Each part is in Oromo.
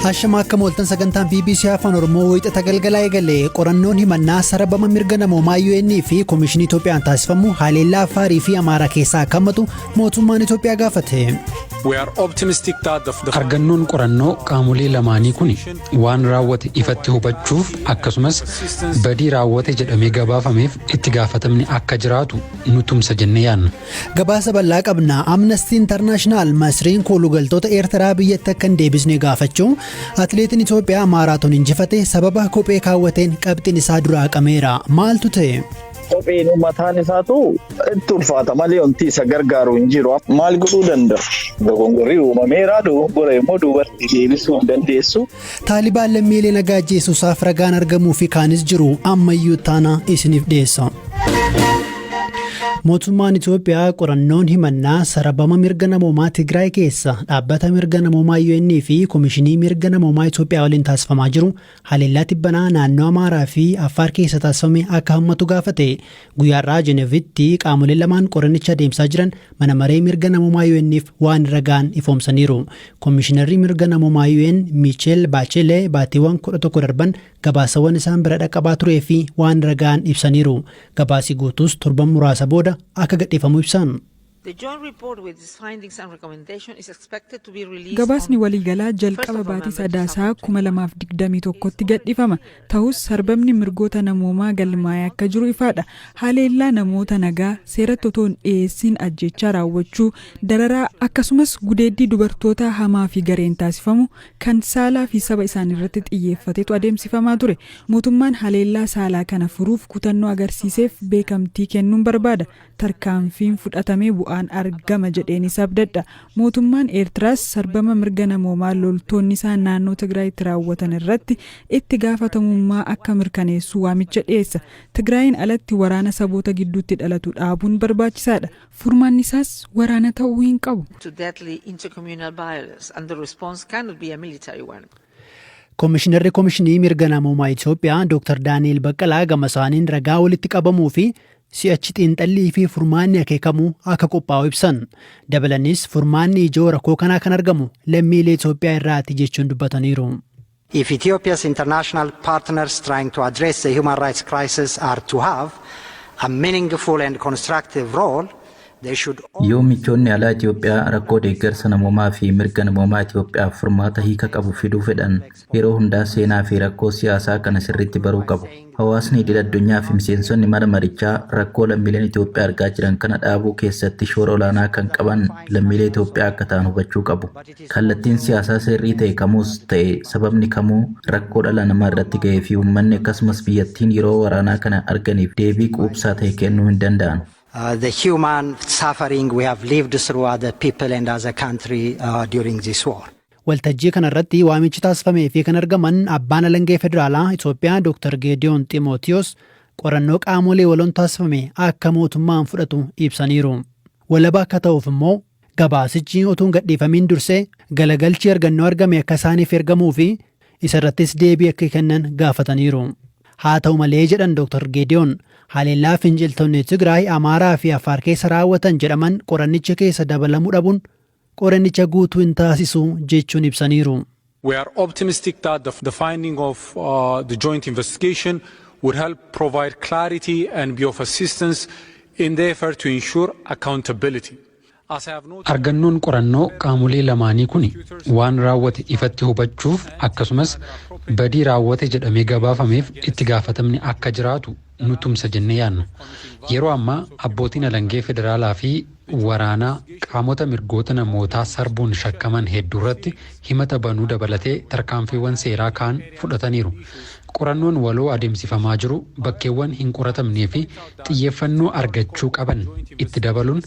Hashama akka mooltan, sagantaan BBC Afaan Oromoo Wiixata galgalaa eegale. Qorannoon himannaa sarbama mirga namoomaa UN fi Koomishinii Itoophiyaan taasifamu haleellaa Afaarii fi Amaaraa keessaa akka hammatu mootummaan Itoophiyaa gaafate. Argannoon qorannoo qaamolee lamaanii kun waan raawwate ifatti hubachuuf, akkasumas badii raawwate jedhamee gabaafameef itti gaafatamni akka jiraatu nu tumsa jennee yaadna. Gabaasa bal'aa qabna. Amnesty International Masriin koolugaltoota Eertiraa biyyatti akka hin deebisne gaafachuu. Atileetiin Itoophiyaa maaraatoon injifate sababa kophee kaawwateen qabxiin isaa duraa haqameera. Maaltu ta'e? Kopheen mataan isaatu itti ulfaata malee wanti isa gargaaru hin jiru. Maal godhuu danda'a? Dogongorri uumameera, dogoggora immoo duubatti deebisuu hin dandeessu. Taalibaan lammiilee nagaa ajjeesuusaaf ragaan argamuu fi kaanis jiru, ammayyuu taana isiniif dhiyeessa. Mootummaan Itoophiyaa qorannoon himannaa sarbama mirga namoomaa Tigraay keessa dhaabbata mirga namoomaa UN fi Koomishinii Mirga Namoomaa Itoophiyaa waliin taasifamaa jiru haleellaa tibbanaa naannoo Amaaraa fi Affaar keessa taasifame akka hammatu gaafate. Guyyaarraa Jenevitti qaamoleen lamaan qorannicha adeemsaa jiran mana maree mirga namoomaa UN'if waan irra ga'an ifoomsaniiru. Koomishinarri mirga namoomaa UN Micheel Baachelee baatiiwwan 11 darban gabaasawwan isaan bira dhaqqabaa turee fi waan irra ga'an ibsaniiru. Gabaasi guutuus torban muraasa booda akka gadhiifamu ibsan. Gabaasni waliigalaa jalqaba baatii Sadaasaa 2021tti gadhiifama. Ta'us, sarbamni mirgoota namoomaa galmaa'ee akka jiru ifaadha. Haleellaa namoota nagaa seeratti otoo hin dhiyeessin ajjechaa raawwachuu, dararaa, akkasumas gudeeddii dubartoota hamaa fi gareen taasifamu kan saalaa fi saba isaanii irratti xiyyeeffatetu adeemsifamaa ture. Mootummaan haleellaa saalaa kana furuuf kutannoo agarsiiseef beekamtii kennuun barbaada. Tarkaanfiin fudhatamee bu'aan argama jedheenis abdadha. Mootummaan Eertiraas sarbama mirga namoomaa loltoonni isaa naannoo Tigraayitti raawwatan irratti itti gaafatamummaa akka mirkaneessu waamicha dhiyeessa. Tigraayin alatti waraana saboota gidduutti dhalatu dhaabuun barbaachisaadha. Furmaanni isaas waraana ta'uu hin qabu. To deadly intercommunal violence, and the response cannot be a military one. Koomishinarri Koomishinii Mirga Namoomaa Itoophiyaa Dr. Daani'el Baqqalaa gama isaaniin ragaa walitti qabamuu fi si'achi xiinxallii fi furmaanni akeekamuu akka qophaa'u ibsan. Dabalanis, furmaanni ijoo rakkoo kanaa kan argamu lammiilee Itoophiyaa irraati jechuun dubbataniiru. If Ethiopia's international partners trying to address the human rights crisis are to have a meaningful and constructive role, they should Yoo michoonni alaa Itoophiyaa rakkoo deeggarsa namoomaa fi mirga namoomaa Itoophiyaaf furmaata hiika qabu fiduu fedhan, yeroo hundaa seenaa fi rakkoo siyaasaa kana sirriitti baruu qabu. Hawaasni idil addunyaa fi miseensonni mana marichaa rakkoo lammiileen Itoophiyaa argaa jiran kana dhaabuu keessatti shoora olaanaa kan qaban lammiilee Itoophiyaa akka ta'an hubachuu qabu. Kallattiin siyaasaa sirrii ta'e kamuus ta'e sababni kamuu rakkoo dhala namaa irratti ga'ee fi uummanni akkasumas biyyattiin yeroo waraanaa kana arganiif deebii quubsaa ta'e kennuu hin danda'an. The human suffering we have lived through as a people and as a country during this war. Waltajjii kanarratti waamichi taasifamee fi kan argaman abbaan alangee federaalaa Itoophiyaa Dr. Geediyoon Ximootiyoos qorannoo qaamolee waloon taasifame akka mootummaan fudhatu ibsaniiru. Walaba akka ta'uuf immoo gabaasichi utuu hin gadhiifamiin dursee galagalchi argannoo argame akka isaaniif ergamuu fi isarrattis deebii akka kennan gaafataniiru. Haa ta'u malee, jedhan Dr. Geediyoon, haleellaa finciltoonni Tigraay, Amaaraa fi Affaar keessa raawwatan jedhaman qorannicha keessa dabalamuu dhabuun qorannicha guutuu hin taasisu jechuun ibsaniiru. We are optimistic that the finding of the joint investigation would help provide clarity and be of assistance in the effort to ensure accountability. As I have noted, Argannoon qorannoo qaamolee lamaanii kun waan raawwate ifatti hubachuuf, akkasumas badii raawwate jedhamee gabaafameef itti gaafatamni akka jiraatu nu tumsa jennee yaadna. Yeroo ammaa abbootiin alangee federaalaa fi waraanaa qaamota mirgoota namootaa sarbuun shakkaman hedduu irratti himata banuu dabalatee tarkaanfiiwwan seeraa kaan fudhataniiru. Qorannoon waloo adeemsifamaa jiru bakkeewwan hin qoratamnee fi xiyyeeffannoo argachuu qaban itti dabaluun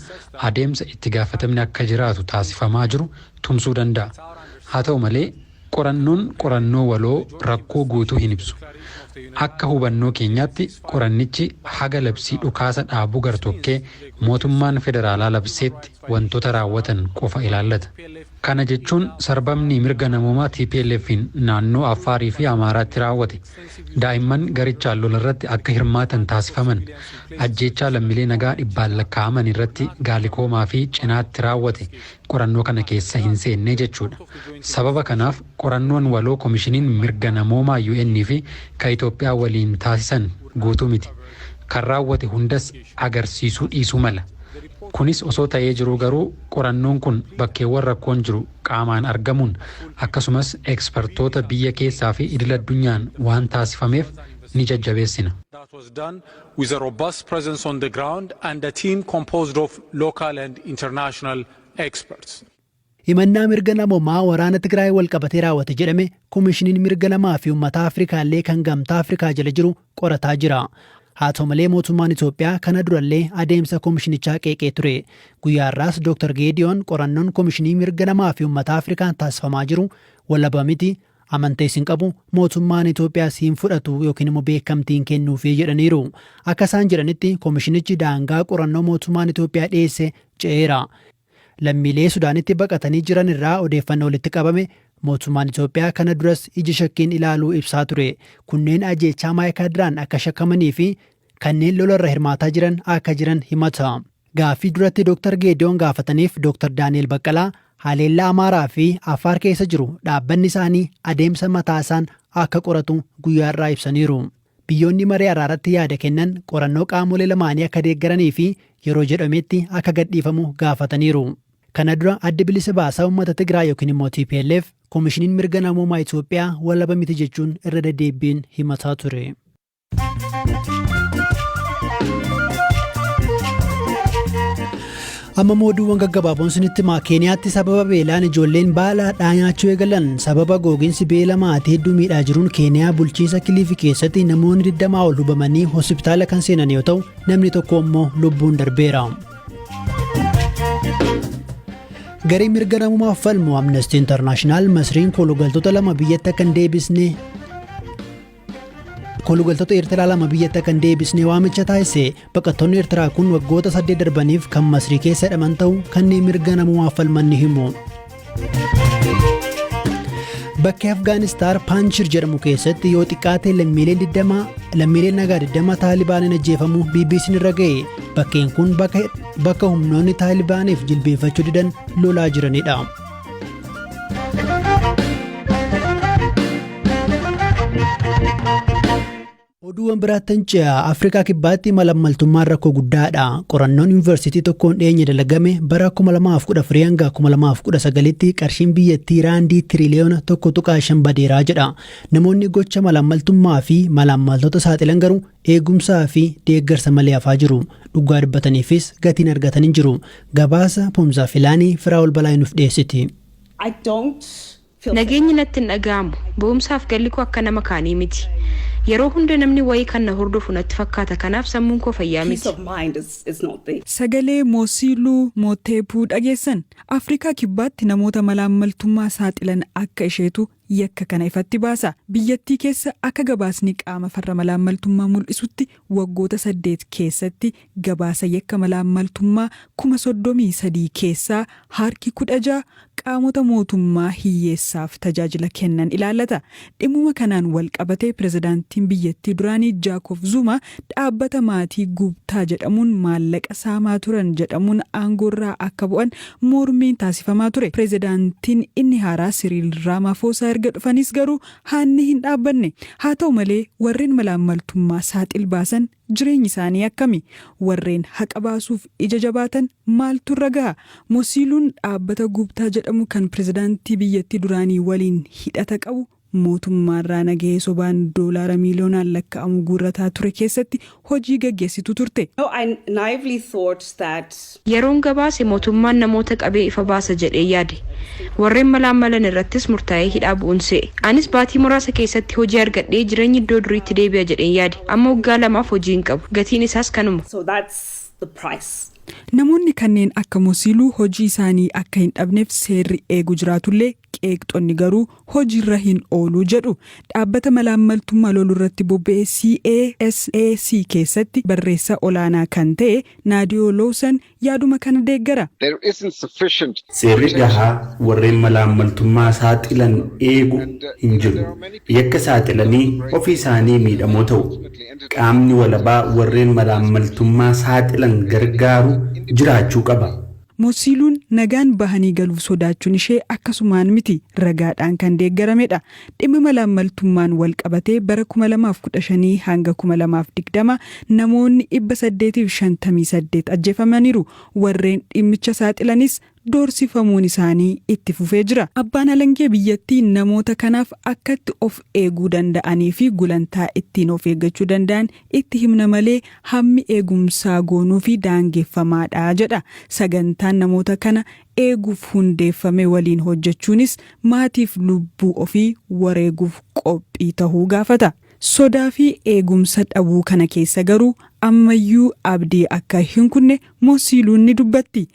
adeemsa itti gaafatamni akka jiraatu taasifamaa jiru tumsuu danda'a. Haa ta'u malee, qorannoon qorannoo waloo rakkoo guutuu hin ibsu. Akka hubannoo keenyaatti, qorannichi haga labsii dhukaasa dhaabuu gartokkee mootummaan federaalaa labseetti wantoota raawwatan qofa ilaallata. Kana jechuun sarbamni mirga namoomaa TPLF'n naannoo Affaarii fi Amaaraatti raawwate, daa'imman garichaan lola irratti akka hirmaatan taasifaman, ajjeechaa lammiilee nagaa dhibbaan lakkaa'aman irratti Gaalikoomaa fi Cinaatti raawwate qorannoo kana keessa hin seenne jechuudha. Sababa kanaaf qorannoon waloo Komishiniin Mirga Namoomaa UN fi ka Itoophiyaa waliin taasisan guutuu miti. Kan raawwate hundas agarsiisuu dhiisuu mala. Kunis osoo ta'ee jiruu garuu qorannoon kun bakkeewwan rakkoon jiru qaamaan argamuun, akkasumas ekspertoota biyya keessaa fi idil addunyaan waan taasifameef ni jajjabeessina. That was done with a robust presence on the ground and a team composed of local and international experts. Himannaa mirga namoomaa waraana Tigraay wal qabatee raawwate jedhame Komishiniin Mirga Namaa fi Uummata Afrikaallee kan Gamtaa Afrikaa jala jiru qorataa jira. Haa ta'u malee, mootummaan Itoophiyaa kana durallee adeemsa komishinichaa qeeqee ture. Guyyaa har'aas Dr. Geediyoon qorannoon Komishinii Mirga Namaa fi Uummata Afrikaan taasifamaa jiru walaba miti, amantees hin qabu, mootummaan Itoophiyaas hin fudhatu yookiin immoo beekamtiin kennuufii jedhaniiru. Akka isaan jedhanitti, komishinichi daangaa qorannoo mootummaan Itoophiyaa dhiyeesse ce'eera. Lammiilee Sudaanitti baqatanii jiran irraa odeeffannoo walitti qabame mootummaan Itoophiyaa kana duras ija shakkiin ilaaluu ibsaa ture. Kunneen ajjeechaa Maayikaadiraan akka shakkamanii fi kanneen lolarra hirmaataa jiran akka jiran himata. Gaaffii duratti Dr. Geediyoon gaafataniif Dr. Daani'el Baqqalaa haleellaa Amaaraa fi Affaar keessa jiru dhaabbanni isaanii adeemsa mataa isaan akka qoratu guyyaa irraa ibsaniiru. Biyyoonni marii araaratti yaada kennan qorannoo qaamolee lamaanii akka deeggaranii fi yeroo jedhametti akka gadhiifamu gaafataniiru. Kana dura Addi Bilisa Baasaa Uummata Tigraay yookiin immoo TPLF Komishiniin Mirga Namoomaa Itoophiyaa walaba miti jechuun irra deddeebiin himataa ture. Amma immoo oduuwwan gaggabaaboon sinitti himaa. Keeniyaatti sababa beelaan ijoolleen baala hadhaa nyaachuu eegalan. Sababa gogiinsi beela maatii hedduu miidhaa jiruun Keeniyaa bulchiinsa Kiliifi keessatti namoonni 20 ol hubamanii hospitaala kan seenan yoo ta'u, namni tokko immoo lubbuun darbeera. Garee mirga namummaaf falmu Amnesty International Masriin koolugaltoota lama biyyatti akka hin deebisne, koolugaltoota Eertiraa lama biyyatti akka hin deebisne waamicha taasise. Baqattoonni Eertiraa kun waggoota 8 darbaniif kan Masrii keessa hidhaman ta'u kanneen mirga namummaaf falman ni himu. Bakkee Afgaanistaan Paanchir jedhamu keessatti yoo xiqqaate lammiileen nagaa 20 Taalibaaniin ajjeefamuu BBC'n irra ga'e. Bakkeen kun bakka humnoonni Taalibaaniif jilbeenfachuu didan lolaa jiranidha. Oduuwwan biraattan ce'a. Afrikaa Kibbaatti malammaltummaan rakkoo guddaadha. Qorannoon yuunivarsiitii tokkoon dhiyeenya dalagame bara 2014 hanga 2019tti qarshiin biyyattii raandii tiriliyoona 1.5 badeeraa jedha. Namoonni gocha malammaltummaa fi malammaltoota saaxilan garuu eegumsaa fi deeggarsa malee hafaa jiru. Dhugaa dubbataniifis gatiin argatan hin jiru. Gabaasa Pumzaa Filaanii Firaa'ol Balaay nuuf dhiyeessiti. Nageenyi natti hin dhaga'amu. Ba'umsaaf galli koo akka nama kaanii miti. Yeroo hunda namni wayii kan na hordofu natti fakkaata, kanaaf sammuun koo fayyaa miti. Sagalee Moosiiluu Mooteepuu dhageessan. Afrikaa Kibbaatti namoota malaammaltummaa saaxilan akka isheetu yakka kana ifatti baasa. Biyyattii keessa akka gabaasni qaama farra malaammaltummaa mul'isutti waggoota 8 keessatti gabaasa yakka malaammaltummaa 33,000 keessaa harki 16 qaamota mootummaa hiyyeessaaf tajaajila kennan ilaallata. Dhimmuma kanaan wal qabatee pirezidaantiin biyyattii duraanii Jaakoob Zuma dhaabbata maatii Gubtaa jedhamuun maallaqa saamaa turan jedhamuun aangoorraa akka bu'an mormiin taasifamaa ture. Pirezidaantiin inni haaraa Siriil Raamaafosaa erga dhufanis garuu haanni hin dhaabbanne. Haa ta'u malee, warreen malaammaltummaa saaxil baasan jireenyi isaanii akkami? Warreen haqa baasuuf ija jabaatan maaltu irra gaha? Mosiiluun dhaabbata Gubtaa jedhamu kan pirezidaantii biyyattii duraanii waliin hidhata qabu mootummaarraa nagahee sobaan doolaara miiliyoonaan lakkaa'amu guurrataa ture keessatti hojii gaggeessitu turte. Yeroon gabaase mootummaan namoota qabee ifa baasa jedhee yaade. Warreen malaammalan irrattis murtaa'ee hidhaa bu'uun se'e. Anis baatii muraasa keessatti hojii argadhee jireenyi iddoo duriitti deebi'a jedheen yaade. Amma waggaa 2f hojii hin qabu. Gatiin isaas kanuma. Namoonni kanneen akka Mosiluu hojii isaanii akka hin dhabneef seerri eegu jiraatullee, qeeqxonni garuu hojiirra hin ooluu jedhu. Dhaabbata malaammaltummaa loluu irratti bobba'e CASAC keessatti barreessaa olaanaa kan ta'e Naadiyoo Lawson yaaduma kana deeggara. Seerri gahaa warreen malaammaltummaa saaxilan eegu hin jiru. Yakka saaxilanii ofii isaanii miidhamoo ta'u. Qaamni walabaa warreen malaammaltummaa saaxilan gargaaru jiraachuu qaba. Mosiiluun nagaan bahanii galuuf sodaachuun ishee akkasumaan miti, ragaadhaan kan deeggaramedha. Dhimma malaammaltummaan wal qabatee bara 2015 hanga 2020 namoonni 858 ajjeefamaniiru. Warreen dhimmicha saaxilanis doorsifamuun isaanii itti fufee jira. Abbaan alangee biyyattii namoota kanaaf akkatti of eeguu danda'anii fi gulantaa ittiin of eeggachuu danda'an itti himna malee hammi eegumsaa goonuu fi daangeffamaadha jedha. Sagantaan namoota kana eeguuf hundeeffame waliin hojjechuunis maatiif lubbuu ofii wareeguuf qophii tahuu gaafata. Sodaa fi eegumsa dhabuu kana keessa garuu ammayyuu abdii akka hin kunne Mosiiluun ni dubbatti.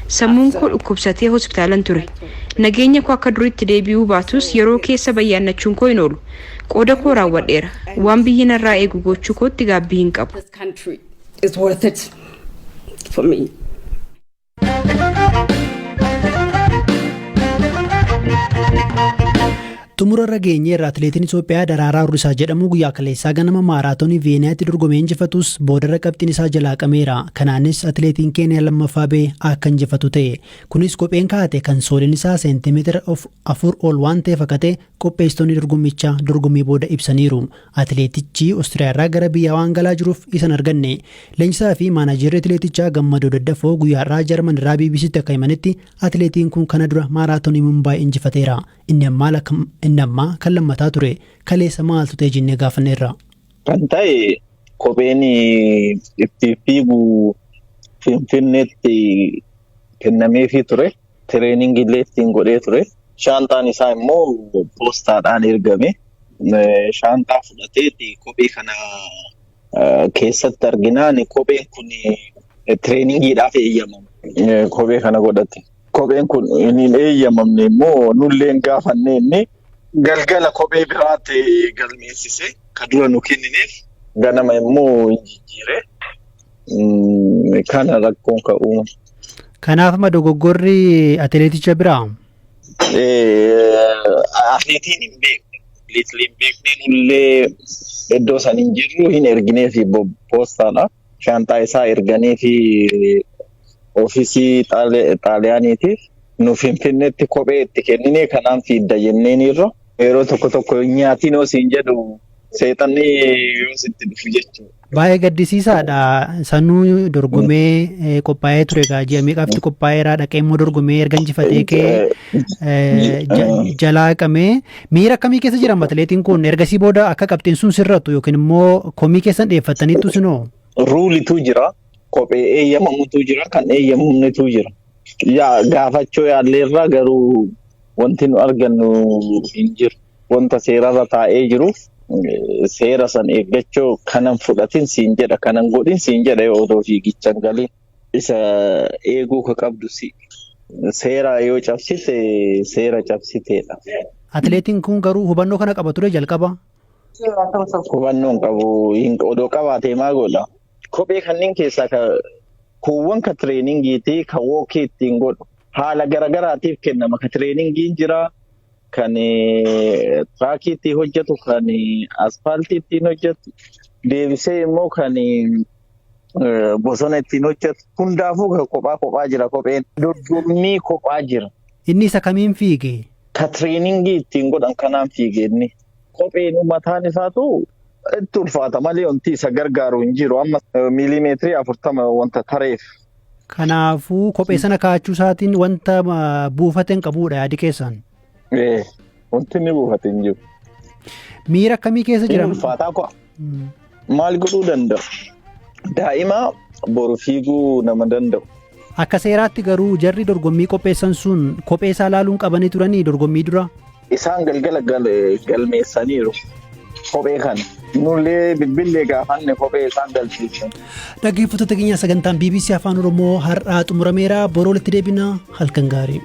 Sammuun koo dhukkubsatee hospitaalan ture. Nageenya koo akka duriitti deebi'uu baatus, yeroo keessa bayyaannachuun koo hin oolu. Qooda koo raawwadheera. Waan biyyi narraa eegu gochuu kootti gaabbii hin qabu. This country is worth it for me. Xumura irra geenyeerra. Atileetiin Itoophiyaa Daraaraa Hurrisaa jedhamu guyyaa kaleessaa ganama maaraatoonii Veenaatti dorgomee injifatus, boodarra qabxiin isaa jalaa qameera. Kanaanis atileetiin Keeniyaa lammaffaa ba'e akka injifatu ta'e. Kunis kopheen kaa'ate kan sooliin isaa seentimeetira 4 ol waan ta'eef akka ta'e qopheessitoonni dorgommichaa dorgommii booda ibsaniiru. Atileetichi Ostiriyaarraa gara biyyaa waan galaa jiruuf isan arganne. Leenjisaa fi maanaajerri atileetichaa Gammadoo Daddafoo guyyaa har'aa Jarman irraa BBCtti akka himanitti, atileetiin kun kana dura maaraatoonii Mumbaay injifateera. Inni ammaa kan lammataa ture. Kaleessa maaltu ta'e jennee gaafanneerra. Kan ta'e kopheen itti fiigu Finfinneetti kennameefii ture. Training illee ittiin godhee ture. Shaantaan isaa immoo poostaadhaan ergame. Shaantaa fudhateeti kophee kana keessatti arginaan kopheen kun trainingiidhaaf eeyyamama. Kophee kana godhate. Kopheen kun hin eeyyamamne immoo nulleen gaafanne. Inni galgala kophee biraatti galmeessise, ka dura nu kennineef ganama immoo hin jijjiire. Kana rakkoon kan uumamu. Kanaaf ma dogoggorri atileeticha biraa? Atileetiin hin beekne. Atileetiin hin beekne, nullee iddoo san hin jirru, hin erginee fi poostaadha. Shaantaa isaa erganii fi ofiisii Xaaliyaaniitiif nu Finfinneetti kophee itti kenninee kanaan fiidda jenneeniirra. Yeroo tokko tokko nyaatiin yoo siin jedhu seexanni yoo sitti dhufu jechuudha. Baay'ee gaddisiisaadha. Sanuu dorgomee qophaa'ee ture egaa, ji'a meeqaafti qophaa'eera, dhaqee immoo dorgomee erga injifatee kee jalaa haqamee miira akkamii keessa jira atileetiin kun ergasii booda akka qabxiin sun sirratu yookiin immoo komii keessan dhiyeeffataniittu sinoo? Ruleitu jira. Kophee eeyyamamutu jira. Kan eeyyamamnetu jira. Yaa gaafachuu yaalleerraa garuu wanti nu argannu hin jiru. Wanta seerarra taa'ee jiruuf seera san eeggachuu kanan fudhatin siin jedha, kanan godhin siin jedha, yoo odoo fiigichan galiin isa eeguu ka qabdu si. Seera yoo cabsite seera cabsiteedha. Atileetiin kun garuu hubannoo kana qaba ture jalqaba? Hubannoo hin qabu, odoo qabaatee maa godha? Kophee kanneen keessaa ka kuuwwan ka trainingiiti, ka walkii ittiin godhu haala garagaraatiif kennama. Ka trainingiin jira, kan trackii ittiin hojjetu, kan aspaaltii ittiin hojjetu, deebisee immoo kan bosona ittiin hojjetu, hundaafuu kophaa kophaa jira kopheen. Dorgommii kophaa jira. Inni isa kamiin fiige? Ka trainingii ittiin godhan kanaan fiige inni. Kopheen mataan isaatu itti ulfaata malee wanti isa gargaaru hin jiru. Amma miilimeetirii 40 wanta tareef. Kanaafuu kophee sana kaa'achuu isaatiin wanta buufate hin qabudha yaadi keessan. Wanti inni buufate hin jiru. Miira akkamii keessa jira? Ulfaataa ko maal godhuu danda'u? Daa'ima boru fiiguu nama danda'u. Akka seeraatti garuu jarri dorgommii qopheessan sun kophee isaa laaluun qabanii turanii dorgommii dura? Isaan galgala galmeessaniiru kophee kana. Nullee bilbillee gaafanne kophee isaan galchiisan. Dhaggeeffattoota keenya, sagantaan BBC Afaan Oromoo har'aa xumurameera. Boroo walitti deebina, halkan gaarii.